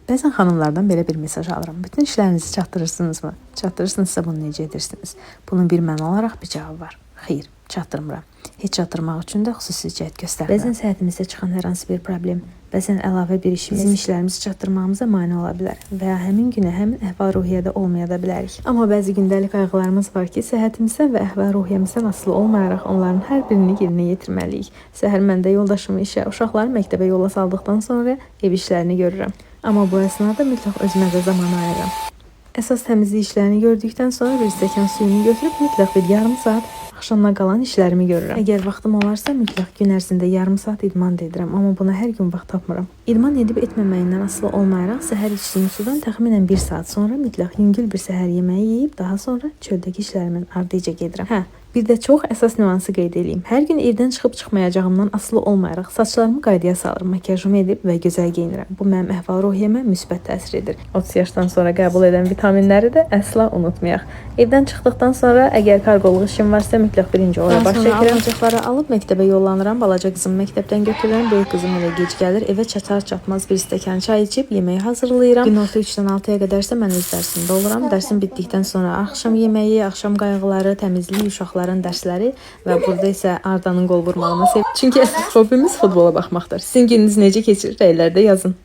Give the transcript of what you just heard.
Bəzən xanımlardan belə bir mesaj alıram. Bütün işlərinizi çatdırırsınızmı? Çatdırırsınızsa bunu necə edirsiniz? Bunun bir məna olaraq bir cavabı var. Xeyr, çatdırmıram. Heç çatdırmaq üçün də xüsusi cəhd göstərmirəm. Bəzən səhhətimizdə çıxan hər hansı bir problem, bəzən əlavə bir işimiz bizim işlərimizi çatdırmağımıza mane ola bilər və ya həmin günə həmin əhval-ruhiyyədə olmaya da bilərik. Amma bəzi gündəlik qayğılarımız var ki, səhhətimizdən və əhval-ruhiyyəmizdən asılı olmayaraq onların hər birini yerinə yetirməliyik. Səhər mən də yoldaşımı işə, uşaqları məktəbə yola saldıqdan sonra ev işlərini görürəm. Amma bu əsnada mütləq özümə də zaman ayırıram. Əsas təmizlik işlərini gördükdən sonra bir stəkan suyumu götürüb mütləq bir yarım saat axşamdan qalan işlərimi görürəm. Əgər vaxtım olarsa mütləq gün ərzində yarım saat idman da edirəm, amma buna hər gün vaxt tapmıram. İdman edib etməməyindən asılı olmayaraq səhər içdiyim sudan təxminən 1 saat sonra mütləq yüngül bir səhər yeməyi yeyib daha sonra çöldəki işlərimin ardınca gedirəm. Hə, bir də çox əsas nüansı qeyd eləyim. Hər gün evdən çıxıb çıxmayacağımdan asılı olmayaraq saçlarımı qaydaya salıram, makiyajımı edib və gözəl geyinirəm. Bu mənim əhval-ruhiyyəmə müsbət təsir edir. 30 yaşdan sonra qəbul edən vitaminləri də əsla unutmayaq. Evdən çıxdıqdan sonra əgər karqoluq işim varsa mütləq birinci oraya baş çəkirəm. Alacaqları alıb məktəbə yollanıram. Balaca qızımı məktəbdən götürürəm. Böyük qızım elə gec gəlir. Evə çatar-çatmaz bir stəkan çay içib yeməyi hazırlayıram. Günorta 3-dən 6-ya qədərsə mən öz dərsimdə oluram. Dərsim bitdikdən sonra axşam yeməyi, axşam qayğıları, təmizlik, uşaqların dərsləri və burada isə Ardanın qol vurmağına sev. Çünki əsas hobimiz futbola baxmaqdır. Sizin gününüz necə keçir? Rəylərdə yazın.